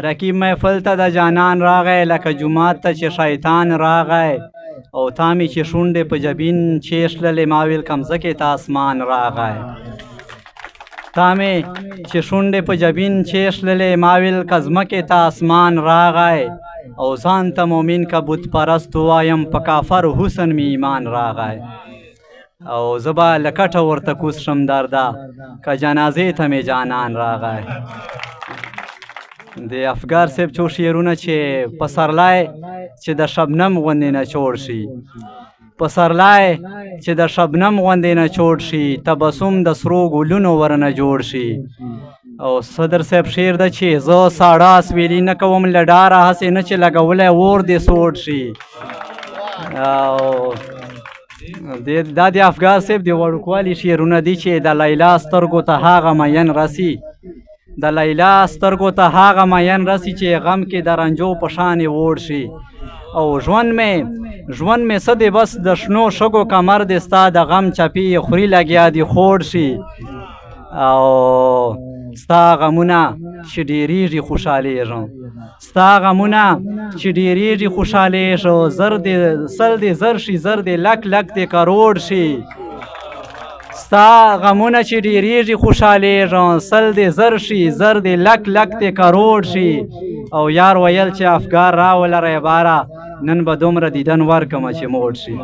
رقیب محفل ته د جانان راغی لکه جومات ته چې شیطان راغی، او تا مې چې شونډې په جبین چیښللې، ما ویل که مځکې ته اسمان راغی. تا مې چې شونډې په جبین چیښللې، ما ویل که ځمکې ته اسمان راغی، او ځان ته مومن که بت پرست وایم، په کافر حسن مې ایمان راغی. او زه به له کټه ورته کوز شم درده که جنازې ته مې جانان راغی. د افګار صاحب څو شعرونه چې پسرلی چې د شبنم غوندې نه چوړ شي، پسرلی چې د شبنم غوندې نه چوړ شي، تبسم د سرو ګلونو ورنه جوړ شي. او صدر صاحب شعر ده چې زه ساړه اسویلي نه کوم له ډاره، هسې نه چې لګولی اور دې سوړ شي. او دا د افګار صاحب د وړوکوالي شعرونه دي چې د لیلا سترګو ته هغه مین رسي، د لیلا سترګو ته هغه مین رسي چې غم کې د رنجو په شان یې ووړ شي. او ژوند مې څه دی بس د شنو شګو کمر دی، ستا د غم چپې خوري لګیا دي خوړ شي. او ستا غمونه چې ډېرېږي خوشحالېږم، ستا غمونه چې ډېرېږي خوشحالېږم، زر دې سل دې زر شي، زر دې لک لک دې کروړ شي. ستا غمونه چې ډېرېږي خوشحالېږم، سل دې زر شي، زر دې لک لک دې کروړ شي. او یار ویل چې افګار راولره باره، نن به دومره دیدن ورکم چې موړ شي.